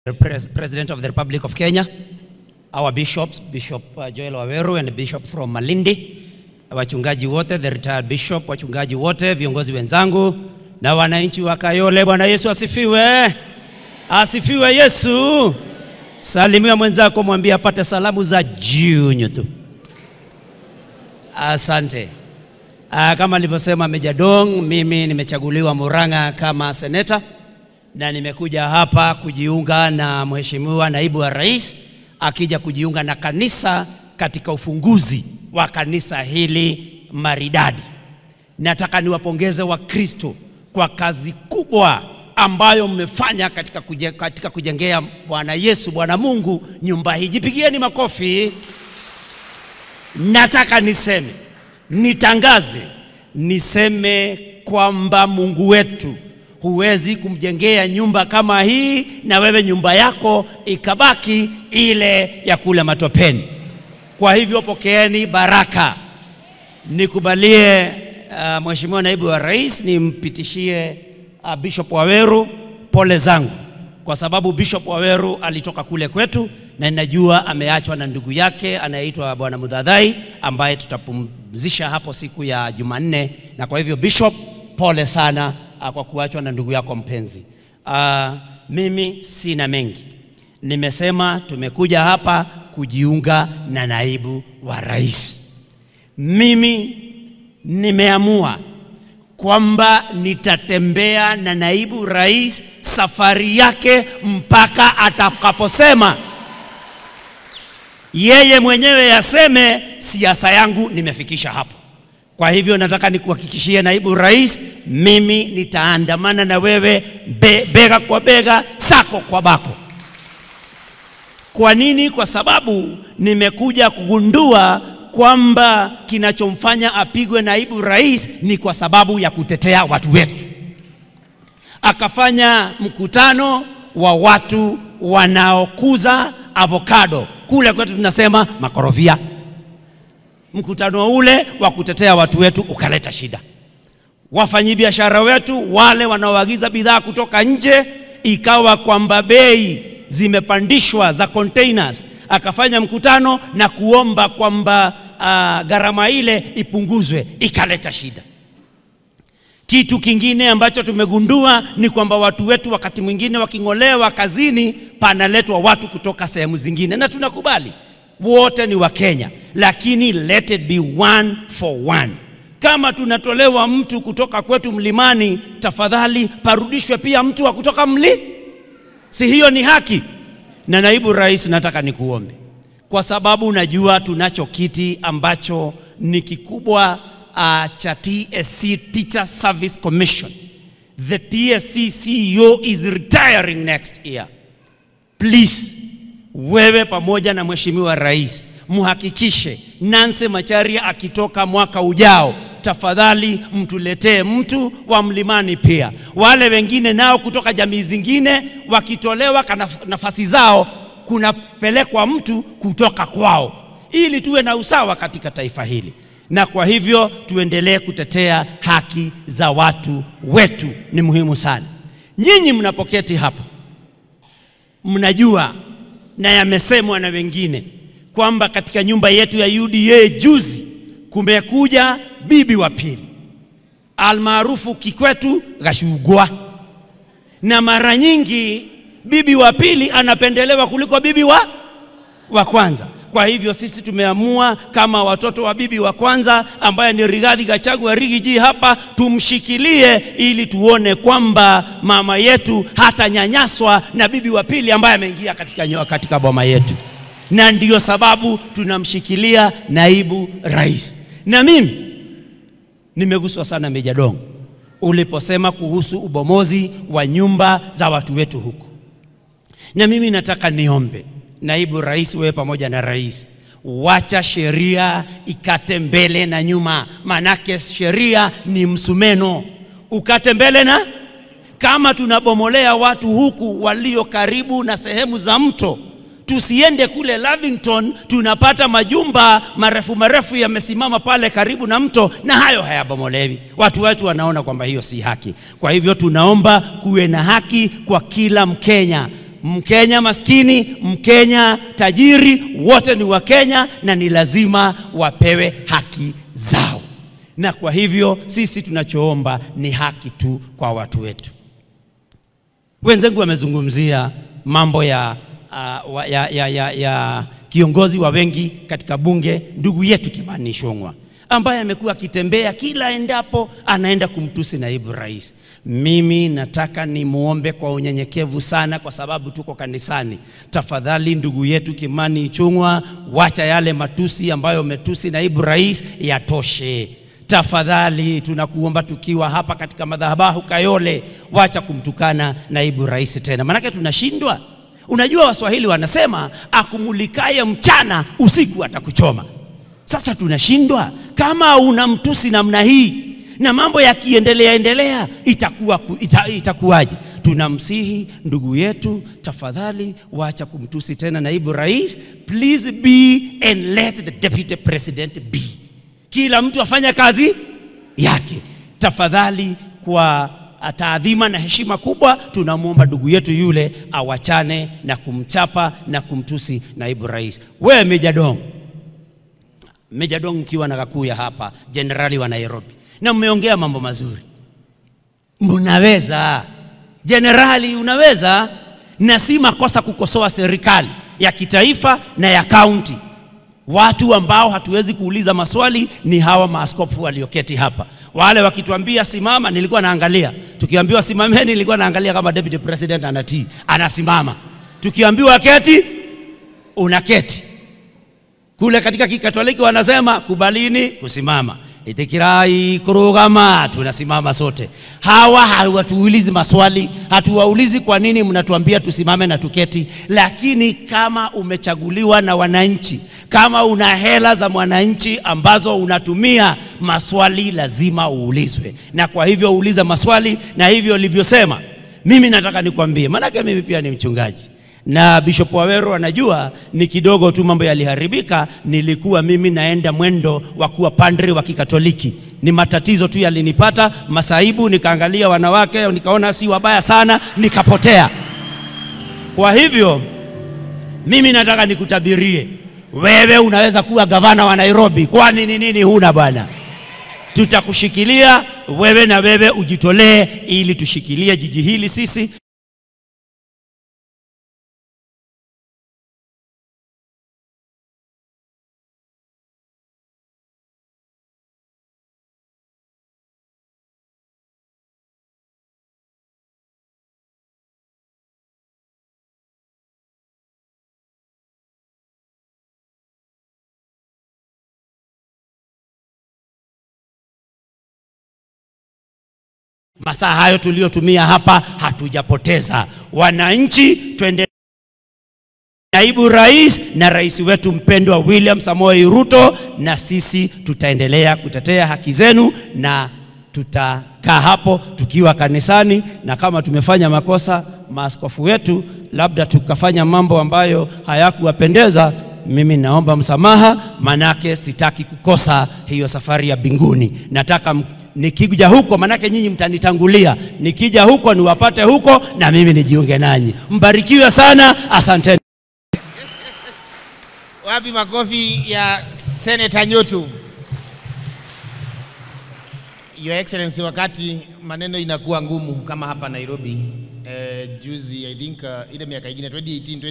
The President of the Republic of Kenya, our bishops, Bishop Joel Waweru and Bishop from Malindi, wachungaji wote, the retired bishop, wachungaji wote, viongozi wenzangu na wananchi wa Kayole. Bwana Yesu asifiwe. Asifiwe Yesu. Salimia mwenzako, mwambie apate salamu za jioni tu. Asante. Kama alivyosema Meja Dong, mimi nimechaguliwa Murang'a kama seneta na nimekuja hapa kujiunga na Mheshimiwa Naibu wa Rais akija kujiunga na kanisa katika ufunguzi wa kanisa hili maridadi. Nataka niwapongeze Wakristo kwa kazi kubwa ambayo mmefanya katika kujengea Bwana Yesu, Bwana Mungu nyumba hii. Jipigieni makofi. Nataka niseme, nitangaze, niseme kwamba Mungu wetu huwezi kumjengea nyumba kama hii na wewe nyumba yako ikabaki ile ya kula matopeni. Kwa hivyo pokeeni baraka. Nikubalie Mheshimiwa Naibu wa Rais nimpitishie Bishop Waweru pole zangu, kwa sababu Bishop Waweru alitoka kule kwetu na ninajua ameachwa na ndugu yake anayeitwa Bwana Mudhadhai ambaye tutapumzisha hapo siku ya Jumanne. Na kwa hivyo Bishop, pole sana kwa kuachwa na ndugu yako mpenzi. Mimi sina mengi. Nimesema tumekuja hapa kujiunga na Naibu wa Rais. Mimi nimeamua kwamba nitatembea na Naibu Rais safari yake mpaka atakaposema yeye mwenyewe aseme siasa yangu nimefikisha hapo. Kwa hivyo nataka nikuhakikishie Naibu Rais, mimi nitaandamana na wewe bega kwa bega, sako kwa bako. Kwa nini? Kwa sababu nimekuja kugundua kwamba kinachomfanya apigwe Naibu Rais ni kwa sababu ya kutetea watu wetu. Akafanya mkutano wa watu wanaokuza avocado, kule kwetu tunasema makorovia. Mkutano ule wa kutetea watu wetu ukaleta shida. Wafanyibiashara wetu wale wanaoagiza bidhaa kutoka nje, ikawa kwamba bei zimepandishwa za containers. Akafanya mkutano na kuomba kwamba gharama ile ipunguzwe, ikaleta shida. Kitu kingine ambacho tumegundua ni kwamba watu wetu wakati mwingine wakingolewa kazini panaletwa watu kutoka sehemu zingine, na tunakubali wote ni wa Kenya, lakini let it be one for one. Kama tunatolewa mtu kutoka kwetu mlimani, tafadhali parudishwe pia mtu wa kutoka mli. Si hiyo ni haki? Na Naibu Rais, nataka nikuombe, kwa sababu najua tunacho kiti ambacho ni kikubwa cha TSC, Teacher Service Commission. The TSC CEO is retiring next year. Please, wewe pamoja na Mheshimiwa Rais muhakikishe Nancy Macharia akitoka mwaka ujao, tafadhali mtuletee mtu wa mlimani pia. Wale wengine nao kutoka jamii zingine wakitolewa nafasi zao, kunapelekwa mtu kutoka kwao, ili tuwe na usawa katika taifa hili. Na kwa hivyo tuendelee kutetea haki za watu wetu, ni muhimu sana. Nyinyi mnapoketi hapa mnajua, na yamesemwa na wengine, kwamba katika nyumba yetu ya UDA juzi kumekuja bibi wa pili almaarufu kikwetu Gachagua. Na mara nyingi bibi wa pili anapendelewa kuliko bibi wa kwanza. Kwa hivyo sisi tumeamua kama watoto wa bibi wa kwanza ambaye ni Rigathi Gachagua Rigiji hapa, tumshikilie ili tuone kwamba mama yetu hatanyanyaswa na bibi wa pili ambaye ameingia katika boma yetu. Na ndiyo sababu tunamshikilia Naibu Rais. Na mimi nimeguswa sana Meja Dong uliposema kuhusu ubomozi wa nyumba za watu wetu huku. Na mimi nataka niombe Naibu Rais, wewe pamoja na Rais, wacha sheria ikate mbele na nyuma, manake sheria ni msumeno, ukate mbele na. Kama tunabomolea watu huku walio karibu na sehemu za mto, tusiende kule Lavington tunapata majumba marefu marefu yamesimama pale karibu na mto na hayo hayabomolewi. Watu wetu wanaona kwamba hiyo si haki. Kwa hivyo tunaomba kuwe na haki kwa kila Mkenya. Mkenya maskini, Mkenya tajiri, wote ni Wakenya na ni lazima wapewe haki zao. Na kwa hivyo sisi tunachoomba ni haki tu kwa watu wetu. Wenzangu wamezungumzia mambo ya kiongozi wa wengi katika bunge, ndugu yetu Kimani Ichung'wah, ambaye amekuwa akitembea kila endapo anaenda kumtusi naibu rais. Mimi nataka ni muombe kwa unyenyekevu sana, kwa sababu tuko kanisani. Tafadhali ndugu yetu Kimani Ichung'wah, wacha yale matusi ambayo umetusi naibu rais yatoshe. Tafadhali tunakuomba tukiwa hapa katika madhabahu Kayole, wacha kumtukana naibu rais tena. Manake tunashindwa. Unajua Waswahili wanasema akumulikaye mchana usiku atakuchoma. Sasa tunashindwa. Kama unamtusi namna hii na mambo yakiendelea endelea, itakuwaje? Tunamsihi ndugu yetu, tafadhali wacha kumtusi tena naibu rais. Please be and let the deputy president be. Kila mtu afanya kazi yake. Tafadhali kwa taadhima na heshima kubwa tunamuomba ndugu yetu yule awachane na kumchapa na kumtusi naibu rais. Wewe Mejja Dong, ukiwa na Kakuya hapa, jenerali wa Nairobi, na mmeongea mambo mazuri. Mnaweza. Jenerali unaweza, na si makosa kukosoa serikali ya kitaifa na ya kaunti. Watu ambao hatuwezi kuuliza maswali ni hawa maaskofu walioketi hapa. Wale wakituambia simama, nilikuwa naangalia. Tukiambiwa simameni, nilikuwa naangalia kama deputy president anatii, anasimama. Tukiambiwa keti, unaketi. Kule katika Kikatoliki wanasema kubalini kusimama. Itikirai kurugama, tunasimama sote. Hawa hawatuulizi maswali, hatuwaulizi kwa nini mnatuambia tusimame na tuketi. Lakini kama umechaguliwa na wananchi, kama una hela za mwananchi ambazo unatumia, maswali lazima uulizwe. Na kwa hivyo uuliza maswali, na hivyo ulivyosema. Mimi nataka nikwambie, maanake mimi pia ni mchungaji. Na Bishop Waweru anajua ni kidogo tu mambo yaliharibika, nilikuwa mimi naenda mwendo wa kuwa padri wa Kikatoliki. Ni matatizo tu yalinipata, masaibu, nikaangalia wanawake, nikaona si wabaya sana, nikapotea. Kwa hivyo mimi nataka nikutabirie, wewe unaweza kuwa gavana wa Nairobi, kwani ni nini huna bwana? Tutakushikilia wewe, na wewe ujitolee ili tushikilie jiji hili sisi. Masaa hayo tuliotumia hapa hatujapoteza. Wananchi, twende naibu rais na rais wetu mpendwa William Samoei Ruto, na sisi tutaendelea kutetea haki zenu na tutakaa hapo tukiwa kanisani. Na kama tumefanya makosa maaskofu wetu, labda tukafanya mambo ambayo hayakuwapendeza, mimi naomba msamaha, manake sitaki kukosa hiyo safari ya binguni. Nataka nikija huko, manake nyinyi mtanitangulia, nikija huko niwapate huko na mimi nijiunge nanyi. Mbarikiwe sana, asanteni. Wapi makofi ya Senator Nyutu? Your Excellency, wakati maneno inakuwa ngumu kama hapa Nairobi, juzi I think ile miaka ingine 2018